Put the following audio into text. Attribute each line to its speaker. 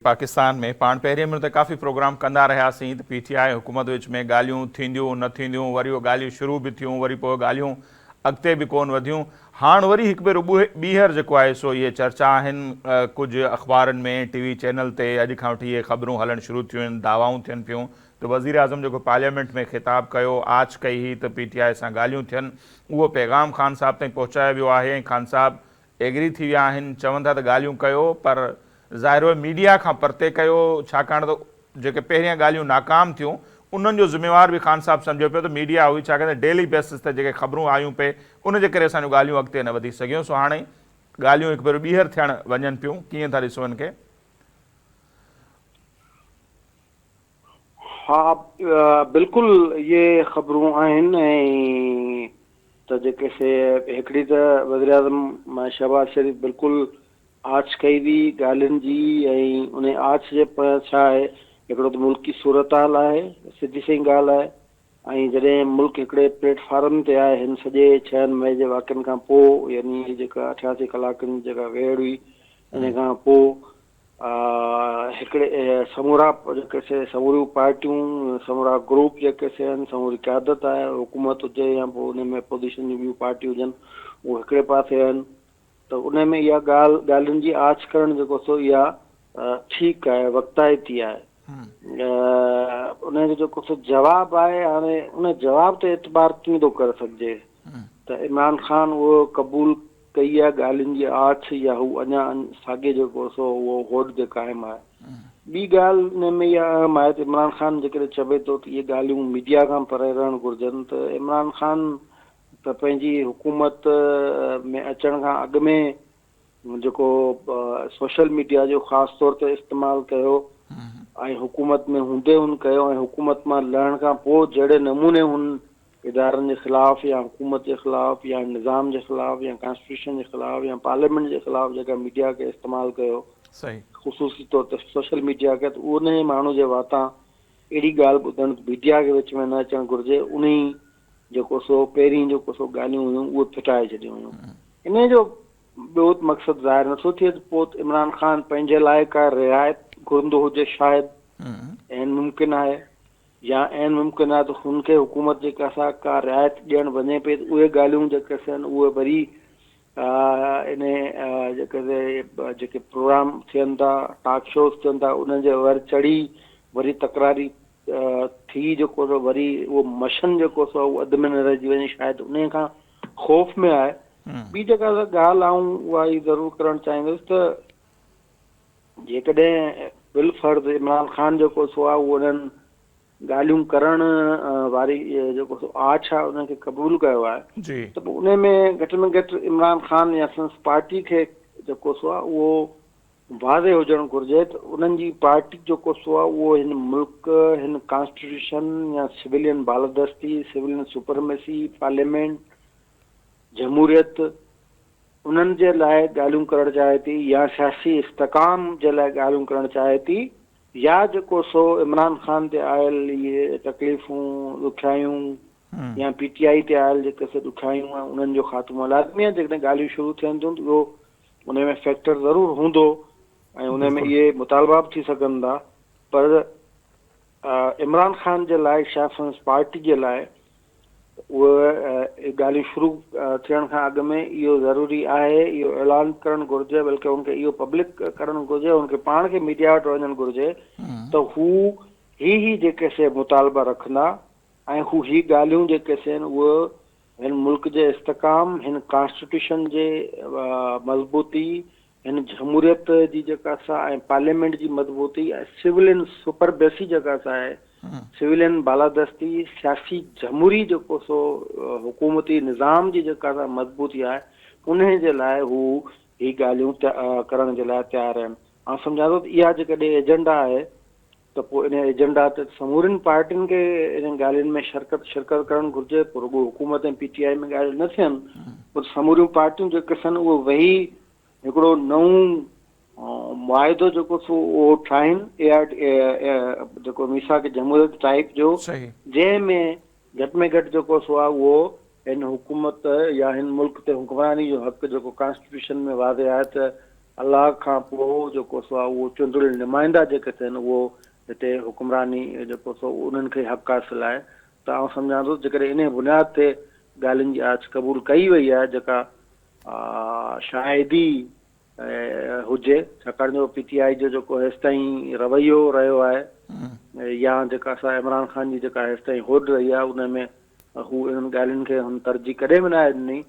Speaker 1: پاڪستان ۾ پاڻ پهرين ۾ ته ڪافي پروگرام ڪندا رهياسين ته پي ٽي آء حڪومت وچ ۾ ڳالهيون ٿينديون نه ٿينديون وري اهي ڳالهيون شروع به ٿيون وري پوء ڳالهيون اڳتي به ڪون وڌيون هاڻ وري هڪ ڀيرو ٻيهر جيڪو آهي سو اهي چرچا آهن ڪجهه اخبارن ۾ ٽي وي چينل تي اڄ کان وٺي اهي خبرون هلڻ شروع ٿيون آهن دعوائون ٿين پيون ته وزيراعظم جيڪو پارليامينٽ ۾ خطاب ڪيو آڇ ڪئي هئي ته پي ٽي آء سان ڳالهيون ٿين اهو پيغام خان صاحب تائين پهچايو ويو آهي ۽ خان صاحب ايگري ٿي ويا آهن، چون ٿا ته ڳالهيون ڪيو پر ظاهر اهي ميڊيا کان پرتي ڪيو ڇاڪاڻ ته جيڪي پهريان ڳالهيون ناڪام ٿيون انهن جو ذميوار به خان صاحب سمجهيو پيو ته ميڊيا هئي ڇاڪاڻ ته ڊيلي بيسس تي جيڪي خبرون آيون پئي ان جي ڪري اسان جون ڳالهيون اڳتي نه وڌي سگهيون سو هاڻي ڳالهيون هڪ ڀيرو ٻيهر ٿيڻ وڃن پيون ڪيئن ٿا ڏسو ان کي؟
Speaker 2: ها بلڪل اهي خبرون آهن ۽ ته جيڪي سي هڪڙي ته وزيراعظم شهباز شريف بلڪل آڇ ڪئي هئي ڳالهين جي ۽ ان آڇ جي پويان ڇا آهي هڪڙو ته ملڪي صورتحال آهي سڌي سئي ڳالهه آهي ۽ جڏهن ملڪ هڪڙي پليٽ فارم تي آهي هن سڄي ڇهن مئي جي واقعن کان پوء يعني جيڪا 88 ڪلاڪن جي جيڪا ويڙهه هئي ان کان پوء هڪڙي سمورا جيڪي سي سموريون پارٽيون سمورا گروپ جيڪي سي آهن سموري قيادت آهي حڪومت هجي يا پوء ان ۾ اپوزيشن جون ٻيون پارٽيون هجن اهي هڪڙي پاسي آهن ته ان ۾ اها ڳالهه ڳالهين جي آڇ ڪرڻ جيڪو سو اها ٺيڪ آهي وقتائتي آهي ان جو جيڪو سو جواب آهي هاڻي ان جواب تي اعتبار ڪيئن ٿو ڪري سگهجي ته عمران خان اهو قبول ڪئي آهي ڳالهين جي آڇ يا هو اڃا ساڳي جيڪو سو اهو هوڏ تي قائم آهي. ٻي ڳالهه ان ۾ اها اهم آهي ته عمران خان جيڪڏهن چوي ٿو ته اهي ڳالهيون ميڊيا کان پري رهڻ گهرجن ته عمران خان ته پنهنجي حڪومت ۾ اچڻ کان اڳ ۾ جيڪو سوشل ميڊيا جو خاص طور تي استعمال ڪيو ۽ حڪومت ۾ هوندي هن ڪيو ۽ حڪومت مان لهڻ کان پوء جهڙي نموني هن ادارن جي خلاف يا حڪومت جي خلاف يا نظام جي خلاف يا ڪانسٽيٽيوشن جي خلاف يا پارليامينٽ جي خلاف جيڪا ميڊيا کي استعمال ڪيو خصوصي طور تي سوشل ميڊيا کي ته انهي ماڻهو جي واتان اهڙي ڳالهه ٻڌڻ ته ميڊيا کي وچ ۾ نه اچڻ گهرجي انهي جيڪو سو پهرين جيڪو سو ڳالهيون هيون اهي ڦٽائي ڇڏيون هيون انهي جو ٻيو ته مقصد ظاهر نٿو ٿئي ته پوء ته عمران خان پنهنجي لاء ڪا رعايت گهرندو هجي شايد عين ممڪن آهي يا عين ممڪن آهي ته هن کي حڪومت جيڪا سا ڪا رعايت ڏيڻ وڃي پئي ته اهي ڳالهيون جيڪي سي آهن اهي وري انهي جيڪي سي جيڪي پروگرام ٿين ٿا ٽاڪ شوز ٿين ٿا انهن جي ور چڙهي وري تڪراري ٿي جيڪو سو وري اهو مشن جيڪو سو اهو اڌ ۾ نه رهجي وڃي شايد انهي کان خوف ۾ آهي ٻي جيڪا ڳالهه آئون اها ئي ضرور ڪرڻ چاهيندس ته جيڪڏهن بالفرض عمران خان جيڪو سو آهي اهو انهن ڳالهيون ڪرڻ واري جيڪو سو آڇ آهي انهن کي قبول ڪيو آهي ته پوء ان ۾ گهٽ ۾ گهٽ عمران خان يا سندس پارٽي کي جيڪو سو آهي اهو واضح هجڻ گهرجي ته انهن جي پارٽي جيڪو سو آهي اهو هن ملڪ هن ڪانسٽيٽيوشن يا سويلين بالادستي سويلين سپرميسي پارليامينٽ جمهوريت انهن جي لاء ڳالهيون ڪرڻ چاهي ٿي يا سياسي استحڪام جي لاء ڳالهيون ڪرڻ چاهي ٿي يا جيڪو سو عمران خان تي آيل اهي تڪليفون ڏکيائيون يا پي ٽي آء تي آيل جيڪي سي ڏکيائيون آهن انهن جو خاتمو لازمي آهي جيڪڏهن ڳالهيون شروع ٿين ٿيون ته اهو ان ۾ فيڪٽر ضرور هوندو ۽ ان ۾ اهي مطالبا به ٿي سگهن ٿا پر عمران خان جي لاء شايد سندس پارٽي جي لاء اهي ڳالهيون شروع ٿيڻ کان اڳ ۾ اهو ضروري آهي اهو اعلان ڪرڻ گهرجي بلڪه ان کي اهو پبلڪ ڪرڻ گهرجي ان کي پاڻ کي ميڊيا وٽ وڃڻ گهرجي ته هو هي هي جيڪي سي مطالبا رکندا ۽ هو هي ڳالهيون جيڪي سي آهن اهي هن ملڪ جي استحڪام هن ڪانسٽيٽيوشن جي مضبوطي هن جمهوريت جي جيڪا سا ۽ پارليامينٽ جي مضبوطي ۽ سولين سپربيسي جيڪا سا آهي، سولين بالادستي، سياسي جمهوري جيڪو سو حڪومتي نظام جي جيڪا سا مضبوطي آهي، انهي جي لاء هو هي ڳالهيون ڪرڻ جي لاء تيار آهن. آئون سمجهان ٿو ته اها جيڪڏهن ايجنڊا آهي ته پوء انهي ايجنڊا تي سمورين پارٽين کي انهن ڳالهين ۾ شرڪت شرڪت ڪرڻ گهرجي، پوء رڳو حڪومت ۽ پي ٽي آء ۾ ڳالهيون نه ٿين، پر سموريون پارٽيون جيڪي سن اهي ويهي هڪڙو نئون معاهدو جيڪو سو اهو ٺاهين اي آر جيڪو ميثاق جمهوريت ٽائيپ جو جنهن ۾ گهٽ ۾ گهٽ جيڪو سو آهي اهو هن حڪومت يا هن ملڪ تي حڪمراني جو حق جيڪو ڪانسٽيٽيوشن ۾ واضح آهي ته الله کان پوء جيڪو سو آهي اهو چونڊيل نمائندا جيڪي ٿين اهو هتي حڪمراني جيڪو سو انهن کي حق حاصل آهي ته آئون سمجهان ٿو جيڪڏهن انهي بنياد تي ڳالهين جي آڇ قبول ڪئي وئي آهي جيڪا شايد ئي هجي ڇاڪاڻ جو پي ٽي آء جو جيڪو هيستائين رويو رهيو آهي يا جيڪا اسان عمران خان جي جيڪا هيستائين هوڏ رهي آهي ان ۾ هو انهن ڳالهين کي هن ترجيح ڪڏهن به ناهي ڏني.